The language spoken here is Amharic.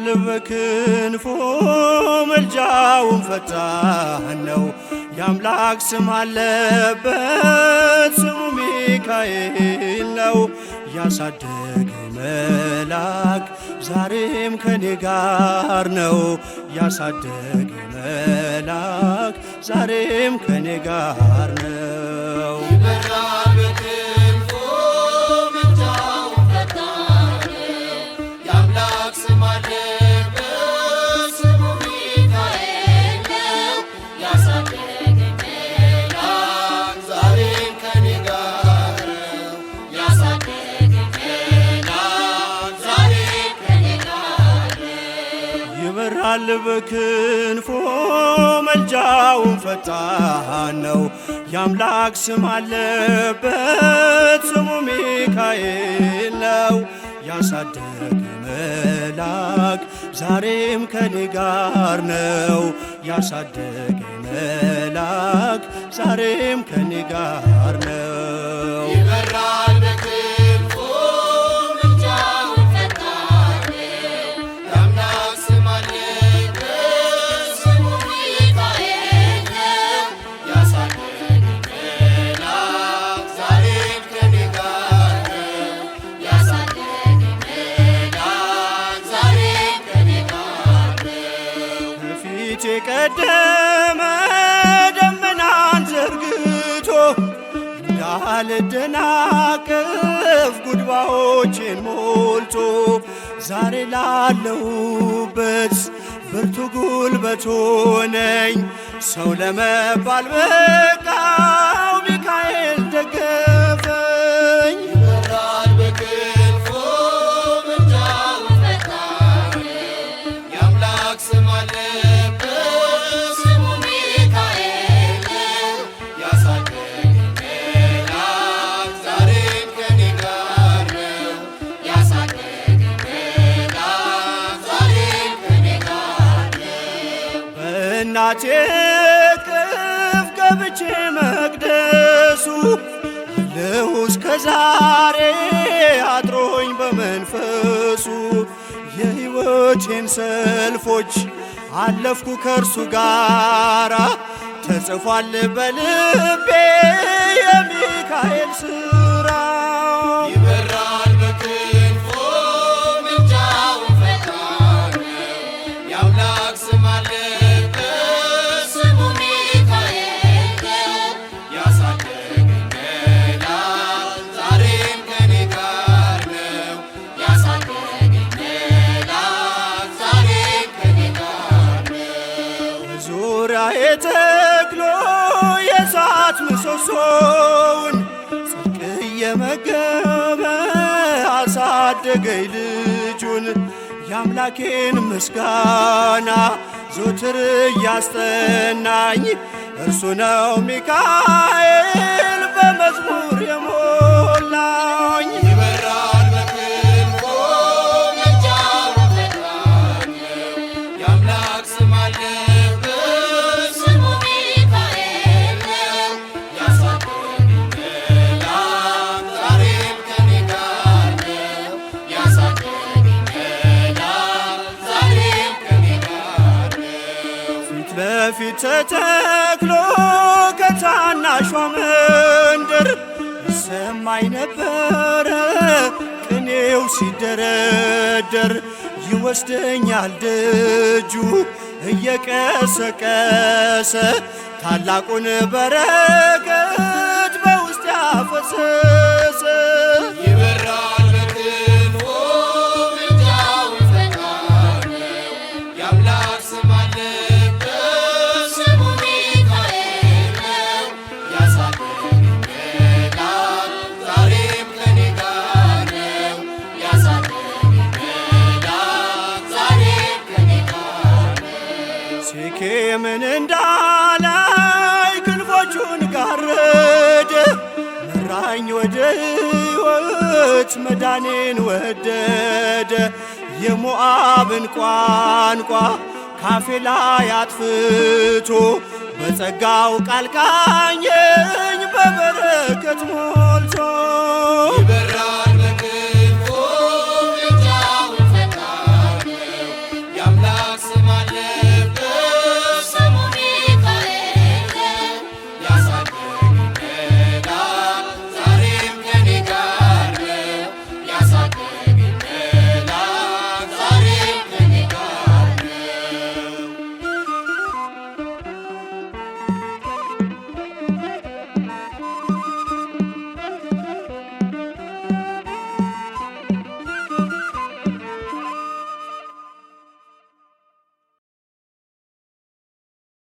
ይበራል በክንፎ ምልጃውን ፈጣን ነው። የአምላክ ስም አለበት ስሙ ሚካኤል ነው። ያሳደገኝ መልአክ ዛሬም ከኔ ጋር ነው። ያሳደገኝ መልአክ ዛሬም ከኔ ጋር ነው። ይበራል በክንፉ ምልጃው ፈጣን የአምላክ ስም አለበት ስሙ ሚካኤል ነው። ያሳደገኝ መልአክ ዛሬም ከኔ ጋር ነው። ያሳደገኝ መልአክ ዛሬም ከኔ ጋር ነው። ይበራል በክንፎ መልጃውን ፈጣን ነው። የአምላክ ስም አለበት ስሙ ሚካኤል ነው። ያሳደገኝ መልአክ ዛሬም ከኔ ጋር ነው። ያሳደገኝ መልአክ ዛሬም ከኔ ጋር ነው። ይበራል በክንፉ ምልጃው ፈጣን የአምላክ ስም አለበት ስሙ ሚካኤል ነው። ያሳደገኝ መልአክ ዛሬም ከኔ ጋር ነው። ያሳደገኝ መልአክ ዛሬም ከኔ ጋር ነው። ከፊት የቀደመ ደመናን ዘርግቶ እንዳልደናቀፍ ጉድባዎችን ሞልቶ ዛሬ ላለሁበት ብርቱ ጉልበት ሆነኝ። ሰው ለመባል በቃው ሚካኤል ደገፈኝ። ይበራል በክንፉ ምልጃው ፈጣን የአምላክ ስም አለበት ስሙ ሚካኤል ነው። ያሳደገኝ መልአክ ዛሬም ከኔ ጋር ነው። ያሳደገኝ መልአክ ዛሬም ከኔ ጋር ነው። በእናቴ እቅፍ ገብቼ መቅደሱ አለሁ እስከ ዛሬ አድሮኝ በመንፈሱ የሕይወቴን ሰልፎች አለፍኩ ከእርሱ ጋራ ተጽፏል በልቤ የሚካኤል ሥራ። ይበራል በክንፉ ምልጃው ፈጣን የአምላክ ስም አለበት ስሙ ሚካኤል ነው። ያሳደገኝ መልአክ ዛሬም ከኔ ጋር ነው። ያሳደገኝ መልአክ ዛሬም ከኔ ጋር ነው። በዙሪያዬ ተክሎ የእሳት ምሰሶውን ጽድቅ እየመገበ አሳደገኝ ልጁን። የአምላኬን ምስጋና ዘወትር እያስጠናኝ እርሱ ነው ሚካኤል በመዝሙር የሞላኝ። ይበራል በክንፉ ምልጃው ፈጣን የአምላክ ስም አለበት ስሙ ሚካኤል ነው። ያሳደገኝ መልአክ ዛሬም ከኔ ጋር ነው። ያሳደገኝ መልአክ ዛሬም ከኔ ጋር ነው። ፊት ለፊት ተተክሎ ከታናሿ መንደር ይሰማኝ ነበረ ቅኔው ሲደረደር ይወስደኛል ደጁ እየቀሰቀሰ ታላቁን በረከት በውስጥ ያፈሰሰ። ይበራል በክንፉ ምልጃው ፈጣን የአምላክ ስም አለበት ስሙ ሚካኤል ነው። ያሳደገኝ መልአክ ዛሬም ከኔ ጋር ነው። ያሳደገኝ መልአክ ዛሬም ከኔ ጋር ነው። ሴኬምን እንዳላይ ክንፎቹን ጋረደ መራኝ ወደ ሕይወት መዳኔን ወደደ። የሞዓብን ቋንቋ ካፌ ላይ አጥፍቶ በጸጋው ቃል ቃኘኝ በበረከት ሞልቶ።